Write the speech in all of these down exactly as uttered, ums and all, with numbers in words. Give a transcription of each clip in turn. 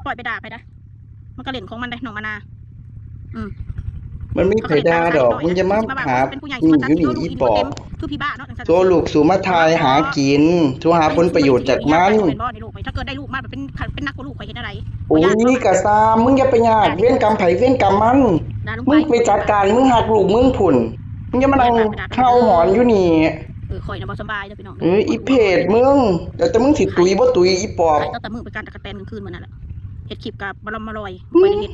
ปล่อยไปด่าไปได้ มันก็เล่นของมันได้น้องมานา อืม มันมีไผด่าดอก มึงจะมาหา เป็นผู้ใหญ่ นี่ มาตัด อยู่ สิน นี่ ว่าลูก อี อี ปอบ เต็มคือพี่บ้าเนาะจังซั่น โซลูกสูมาทายหากินสูหาผลประโยชน์จากมัน ถ้าเกิดได้ลูกมาเป็นเป็นนักกว่าลูกข่อยเฮ็ดอะไร โอ้ยนี่กะซามมึงอย่าไปยากเวรกรรมไผเวรกรรมมัน ด่าลง มึงไปจัดการมึงหักลูกมึงพุ่น มึงอย่ามานั่งเฮาหอนอยู่นี่ เออข่อยน่ะบ่สบายเด้อพี่น้อง เอออีเพศมึงเดี๋ยวแต่มึงสิตุยบ่ตุยอีปอบ ตั้งแต่มึงไปการตะกะแตนกลางคืนมื้อนั้นแหละเฮ็ดคลิปกับบ่ลำมาลอยบ่ได้เฮ็ด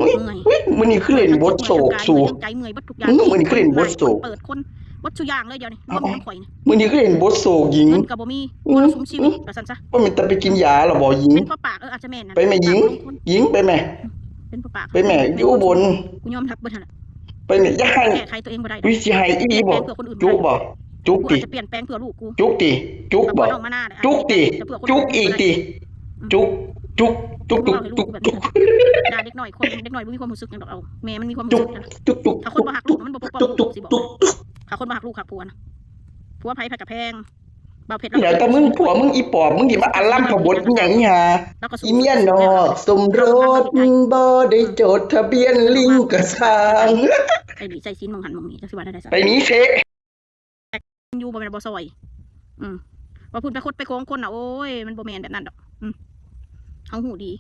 อุ้ยอุ้ยมื้อนี้คือเล่นบทโศกสู ใจเมื่อยเบิดทุกอย่าง มึงมื้อนี้คือเล่นบทโศก เปิดคนเบิดทุกอย่างเลยเดี๋ยวนี้รวมทั้งข่อยนี่ มื้อนี้คือเล่นบทโศกหญิง เงินก็บ่มีมรสุมชีวิตว่าซั่นซะ บ่แม่นแต่ไปกินยาหรอบ่หญิง เป็นเพราะปากเอออาจจะแม่นนะ ไปแม่หญิง หญิงไปแม่ เป็นเพราะปาก ไปแม่อยู่อุบล กูยอมรับเบิดหั่นล่ะ ไปแม่อย่าให้ แก้ไขตัวเองบ่ได้ วิสิให้อีหลีบ่จุบ่จุ กู ติ อาจจะเปลี่ยนแปลงเพื่อลูกกู จุติจุบ่ น้องมาหน้าเลย จุติจุกอีกติจุกจุกจุกจุกจุกจุกจุก ด่าเด็กน้อยคนเด็กน้อยบ่มีความรู้สึกหยังดอกเอาแม่มันมีความ จุ รู้ ก สึกนะ จุกจุก ถ้าคนบ่ฮักลูกมันบ่ปกป้องลูกสิบอก จุก ถ้าคนบ่ฮักลูกฮักผัวนะผัวไผไผกะแพงบ่าวเพชร เดี๋ยวแต่มึงผัวมึงอีปอบมึงสิมาอารัมพบทอีหยังอีหา แล้วก็ อีเมียนอกสมรสบ่ได้จดทะเบียนลิงกะสร้าง ไปหนีใส่ชิ้นมองหันมองนี้จังสิว่าได้ใส่ ไปหนีเซะ อยู่บ่แม่นบ่ซอย อืมว่าพูดไปคดไปโกงคนน่ะโอ้ยมันบ่แม่นแบบนั้นดอก อืมเฮาฮู้ดี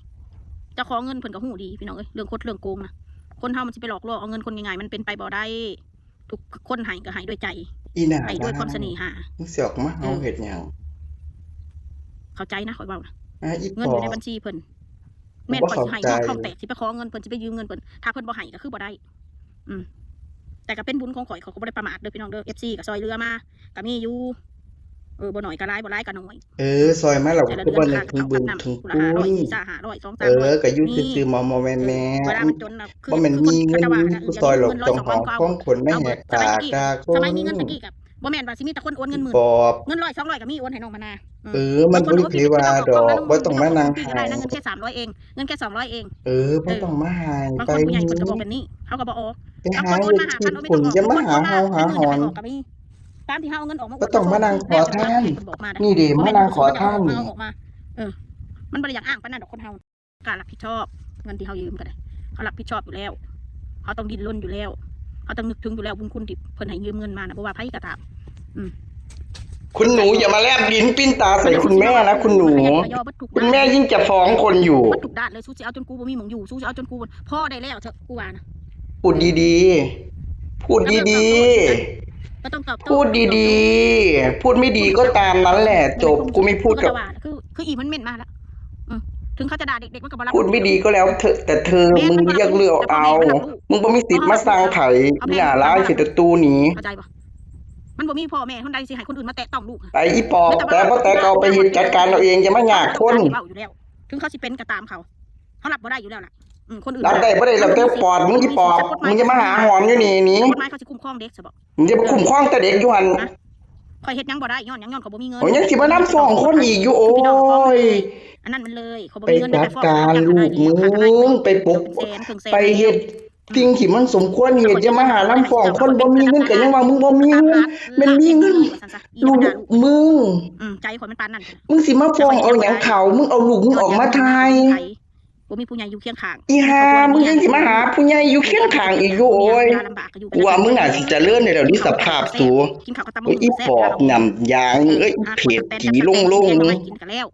เจ้าของเงินเพิ่นก็ฮู้ดีพี่น้องเอ้ยเรื่องคดเรื่องโกงนะคนเฮามันสิไปหลอกลวงเอาเงินคนง่ายๆมันเป็นไปบ่ได้ ทุกคนให้ก็ให้ด้วยใจ อีหน้า ให้ด้วยความเสน่หา มึงสิออกมาเฮาเฮ็ดหยัง เข้าใจนะข่อยเว้านะ อ่ะอีป เงิน อ อยู่ใน บ บัญชีเพิ่น กู แม่น บ่ ข่อยสิให้ เข้าใจ เงินของแตกสิไปขอเงินเพิ่นสิไปยืมเงินเพิ่นถ้าเพิ่นบ่ให้ก็คือบ่ได้ อืมแต่ก็เป็นบุญของข่อยข่อยก็บ่ได้ประมาทเด้อพี่น้องเด้อ เอฟซี ก็ซอยเหลือมาก็มีอยู่ เออบ่น้อยก็หลายบ่หลายก็น้อย เออซอยมาแล้วก็คือบ่นึกถึงบุญถึงคุณ ห้าร้อยสี่ห้าร้อยสองสาม เออก็อยู่ซื่อๆมอมๆแมมๆ เวลามันจนน่ะคือ บ่แม่นมีเงิน คือ มีผู้ซอยหลอกจองหองของคนไม่แหกปากด่าคน สมัยนี้เงินตะกี้กับบ่แม่นว่าสิมีแต่คนโอนเงินหมื่น ปอบ เงินร้อยสองร้อยก็มีโอนให้น้องมานา เออมันบ่ได้ถือว่าดอกบ่ต้องมานั่งหาย เงินแค่สามร้อยเองเงินแค่สองร้อยเอง เออบ่ต้องมาหาย บาง ไป คนผู้ใหญ่เพิ่นก็บอกแบบนี้เขาก็บ่ออก ไปหาเฮ็ดคลิปคุณอย่ามาหาเฮาหาหอน ตามที่เฮาเอาเงินออกมา บ่ต้องมานั่งขอทาน เพิ่นบอกมา นี่เด้มานั่งขอทานนี่ ออกมาเออ มันบ่ได้อยากอ้างปานนั้นดอกคนเฮาการรับผิดชอบเงินที่เฮายืมก็ได้เฮารับผิดชอบอยู่แล้วเฮาต้องดิ้นรนอยู่แล้วเฮาต้องนึกถึงอยู่แล้วบุญคุณที่เพิ่นให้ยืมเงินมานะบ่ว่าไผก็ตาม อืม คุณหนูอย่ามาแลบลิ้นปิ้นตาใส่คุณแม่นะคุณหนู คุณแม่ยิ่งจะฟ้องคนอยู่ มันทุกด้านเลยสู้สิเอาจนกูบ่มีหม่องอยู่สู้สิเอาจนกูพอได้แล้วเถอะกูว่านะ พูดดีๆ พูดดี ก็ต้องตอบ ๆ พูดดีๆ พูดไม่ดีก็ตามนั้นแหละ จบ กูไม่พูดกับ คือคืออีมันเม่นมาแล้วอืมถึงเขาจะด่าเด็กๆมันก็บ่รับ พูดไม่ดีก็แล้วเถอะแต่เธอมึงเลือกเลือกเอา มึงบ่มีสิทธิ์มาสร้างไผอีหน้าร้ายเศรษฐตูนี้ เข้าใจปะมันบ่มีพ่อแม่คนใดสิให้คนอื่นมาแตะต้องลูก ไอ้อีปอบแต่บ่แต่ก็เอาไปเฮ็ดจัดการเอาเองอย่ามาหยากคน เว้าอยู่แล้ว ถึงเขาสิเป็นก็ตามเขาเขารับบ่ได้อยู่แล้วล่ะอืมคนอื่น รับได้บ่ได้แล้วแต่ปอบมึงอีปอบมึงจะมาหาหอนอยู่นี่นี่ กฎหมายเขาสิคุ้มครองเด็กซะบ่ มึงจะมาคุ้มครองแต่เด็กอยู่หั่น ข่อยเฮ็ดหยังบ่ได้ย้อนหยังย้อนเขาบ่มีเงิน โอ้ยยังสิมานั่งฟ้องคนอีกอยู่โอ้ย อันนั้นมันเลยเขาบ่ ไป มีเงิน จัดการลูกมึงไปปลุก แสนครึ่งแสน ไปเฮ็ดสิ่งที่มันสมควรเฮ็ดอย่ามาหานั่งฟ้องคนบ่มีเงินก็ยังว่ามึงบ่มีเงินแม่นมีเงินลูกมึง อืมใจข่อยมันปานนั้น มึงสิมาฟ้องเอาหยังเขามึงเอาลูกมึงออกมาทาย บ่มีผู้ใหญ่อยู่เคียงข้าง อีห่ามึงยังสิมาหาผู้ใหญ่อยู่เคียงข้างอีกอยู่โอ้ย ลำบากก็อยู่ กูว่ามึงอาจสิเจริญในเดี๋ยวนี้สภาพสู กินข้าวกับตำ โอ้ยอีปอบน้ำยางเอ้ยอีเพจผีลงลงมึง กินกันแล้ว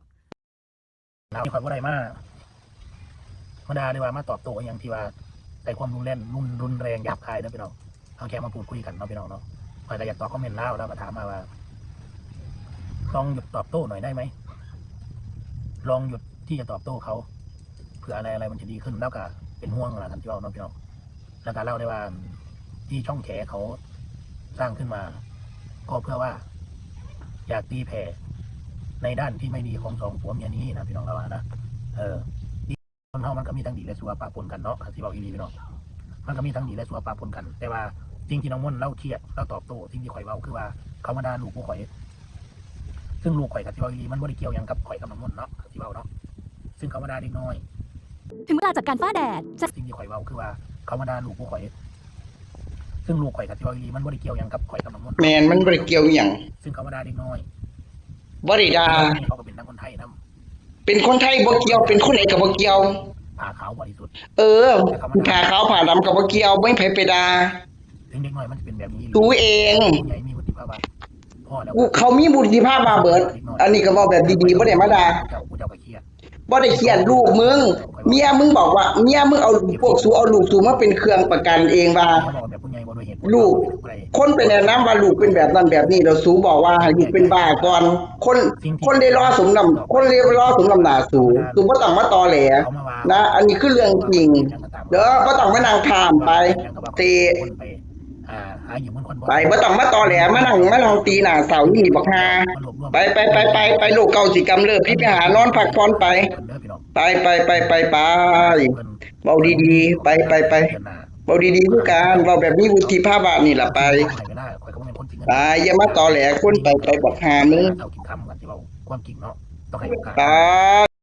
แล้วข่อยบ่ได้มามาด่าหรือว่ามาตอบโต้อหย่างที่ว่าใช้ความรุนแรงรุนรุนแรงหยาบคายเด้อพี่น้องเอาแค่มาพูดคุยกันเนาะพี่น้องเนาะข่อยก็อยากตอบคอมเมนต์ลาวแล้วก็ถามมาว่า ลองหยุดตอบโต้หน่อยได้ไหมลองหยุดที่จะตอบโต้เขาเผื่ออะไรอะไรมันจะดีขึ้นแล้วก็เป็นห่วงล่ะท่านที่เว้าเนาะพี่น้องแล้วก็เล่าได้ว่าที่ช่องแฉเขาสร้างขึ้นมา ก็เพื่อว่า อยากตีแผ่ในด้านที่ไม่ดีของสองผัวเมียนี้นะพี่น้องเราว่านะเออคนเฮามันก็มีทั้งดีและชั่วปะปนกันเนาะสิเว้าอีหลีพี่น้องมันก็มีทั้งดีและชั่วปะปนกัน แต่ว่าสิ่งที่น้องมนต์เล่าเครียดเล่าตอบโต้สิ่งที่ข่อยเว้าคือว่าเขามาด่าลูกผู้ข่อย ซึ่งลูกข่อยก็สิเว้าอีหลีมันบ่ได้เกี่ยวหยังกับข่อยกับน้องมนต์เนาะสิเว้าเนาะซึ่งเขามาด่าเด็กน้อย ถึงเวลาจัดการฝ้าแดด สิ่งที่ข่อยเว้าคือว่าเขามาด่าลูกผู้ข่อย ซึ่งลูกข่อยก็สิเว้าอีหลีมันบ่ได้เกี่ยวหยังกับข่อยกับน้องมนต์ แม่นมันบ่ได้เกี่ยวอีหยัง ซึ่งเขามาด่าเด็กน้อย บ่ได้ด่า เขาก็เป็นนักคนไทยนำ เป็นคนไทยบ่เกี่ยว เป็นคนไหนก็บ่เกี่ยว ผ้าขาวบริสุทธิ์ เออผ้าขาวผ้าดำก็บ่เกี่ยว บ่มีไผไปด่า ถึงเด็กน้อยมันจะเป็นแบบนี้ ตัวเอง ผู้ใหญ่มีวุฒิภาวะพ่อแล้ว กูเขามีบุญที่ภาพมาเบิด อันนี้ก็เว้าแบบดีๆ บ่ได้มาด่า เจ้าผู้เจ้าก็เครียด บ่ได้เครียดลูกมึง เมียมึงบอกว่า เมียมึงเอาพวกสูเอาลูกสูมาเป็นเครื่องประกันเองว่า บอกแบบผู้ใหญ่บ่ด้วยเหตุผล ลูก คนไปแนะนำว่าลูกเป็นแบบนั้นแบบนี้ แล้วสูบอกว่าให้ลูกเป็นบ้าก่อน คน คนได้รอสมน้ำ คนได้รอสมน้ำหน้าสู สูบ่ต้องมาตอแหล เขามาว่า นะ อันนี้คือเรื่องจริง เด้อ บ่ต้องมานั่งข้ามไป เตะ คนไปอ่าหาอยู่มันคน ไป บ่ต้องมาตอแหล มานั่ง มานั่งตีหน้าเสานี่บักห่า ไป ไป ไป ไป ไป โรคเก่าสิกำเริบ พี่ไปหานอนพักผ่อนไป เด้อพี่น้อง ไป ไป ไป ไป ไป เว้าดีๆ ไป ไป ไป เดือนหน้า เว้าดีๆ คือกัน เว้าแบบมีวุฒิภาวะนี่ล่ะไป ไม่ได้คอยก็ไม่เป็นคนจริง ไป อย่ามาตอแหล คนไป ไปบักห่ามึง เท่ากินคำกันที่เราความจริงเนาะ ต้องให้โอกาส ไป